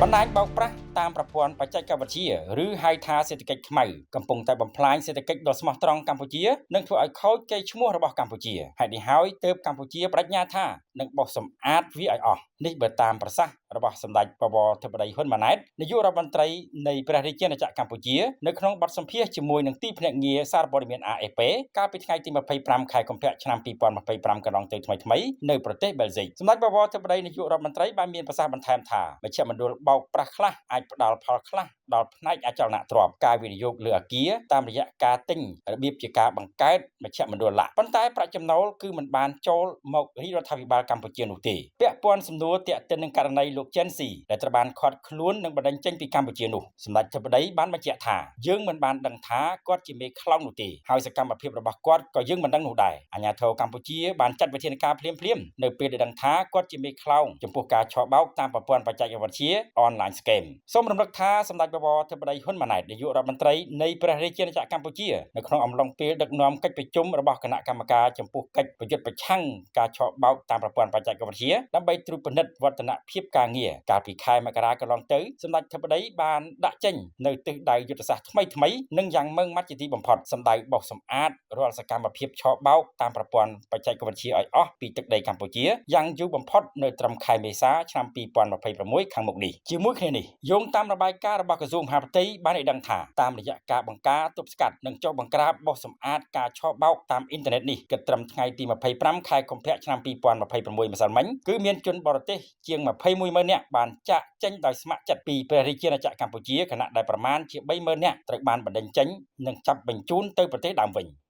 បណ្ដាញបោកប្រាស់តាមប្រព័ន្ធបច្ចេកវិទ្យាឬហៅថាសេដ្ឋកិច្ចខ្មៅកំពុងតែបំផ្លាញសេដ្ឋកិច្ចដ៏ស្មោះត្រង់កម្ពុជានិងធ្វើឲ្យខូចកេរ្តិ៍ឈ្មោះរបស់កម្ពុជាហេតុនេះហើយទើបកម្ពុជាប្តេជ្ញាថានឹងបោសសម្អាតវាឲ្យអស់នេះបើតាមប្រសាសន៍របស់សម្ដេចបវរធិបតីហ៊ុនម៉ាណែតនាយករដ្ឋមន្ត្រីនៃព្រះរាជាណាចក្រកម្ពុជានៅក្នុងបទសម្ភាសន៍ជាមួយនឹងទីភ្នាក់ងារសារព័ត៌មាន AFP កាលពីថ្ងៃទី25ខែកុម្ភៈឆ្នាំ2025កន្លងទៅថ្មីៗនៅប្រទេសបែលហ្សិកសម្ដេចបវរធិបតីនាយករដ្ឋមន្ត្រីបានមានប្រសាសន៍បន្ថែមថាមជ្ឈមណ្ឌលបោកប្រាស់ខ្លះអាចផ្ដល់ផលខ្លះដល់ផ្នែកអចលនទ្រព្យការវិនិយោគលើអគារតាមរយៈការទិញរបៀបជាការបង្កើតមជ្ឈមណ្ឌលឡាក់ប៉ុន្តែប្រាក់ចំណូលគឺមិនបានចូលមករាជរដ្ឋាភិបាលកម្ពុជានោះទេពាក់ព័ន្ធសំណួរទាក់ទិននឹងករណីលោកចិនស៊ីដែលត្រូវបានឃាត់ខ្លួននិងបណ្តេញចេញពីកម្ពុជានោះសម្ដេចធិបតីបានបញ្ជាក់ថាយើងមិនបានដឹងថាគាត់ជាមេខ្លោងនោះទេហើយសកម្មភាពរបស់គាត់ក៏យើងមិនដឹងនោះដែរអាជ្ញាធរកម្ពុជាបានចាត់វិធានការភ្លាមៗនៅពេលដែលដឹងថាគាត់ជាមេខ្លោងចំពោះការឆបោកតាមប្រព័ន្ធបច្ចេកវិទ្យា online scam សូមរំលឹកថាសម្ដេចបវរធិបតីហ៊ុនម៉ាណែតនាយករដ្ឋមន្ត្រីនៃព្រះរាជាណាចក្រកម្ពុជានៅក្នុងអំឡុងពេលដឹកនាំកិច្ចប្រជុំរបស់គណៈកម្មការចំពោះកិច្ចប្រយុទ្ធប្រឆាំងការឆបោកតាមប្រព័ន្ធបច្ចេកវិទ្យាដើម្បីត្រួតពិនិត្យវឌ្ឍនភាពការងារកាលពីខែមករាកន្លងទៅសម្ដេចធិបតីបានដាក់ចេញនៅទិសដៅយុទ្ធសាស្ត្រថ្មីៗនិងយ៉ាងម៉ឺងម៉ាត់ជាទីបំផុតសម្ដៅបោសសម្អាតរាល់សកម្មភាពឆបោកតាមប្រព័ន្ធបច្ចេកវិទ្យាឲ្យអស់ពីទឹកដីកម្ពុជាយ៉ាងយូរបំផុតនៅត្រឹមខែមេសាឆ្នាំ2026ខាងមុខនេះជាមួយគ្នានេះយោងតាមរបាយការណ៍របស់ក្រសួងមហាផ្ទៃបានឲ្យដឹងថាតាមរយៈការបង្ការទប់ស្កាត់និងចុះបង្ក្រាបបោសសម្អាតការឆបោកតាមអ៊ីនធឺណិតនេះគិតត្រឹមថ្ងៃទី25ខែកុម្ភៈឆ្នាំ2026ម្សិលមិញគឺមានជនបរទេសជាង21ម៉ឺននាក់បានចាកចេញដោយស្ម័គ្រចិត្តពីព្រះរាជាណាចក្រកម្ពុជាខណៈដែលប្រមាណជា30000នាក់ត្រូវបានបណ្តេញចេញនិងចាប់បញ្ជូនទៅប្រទេសដើមវិញ។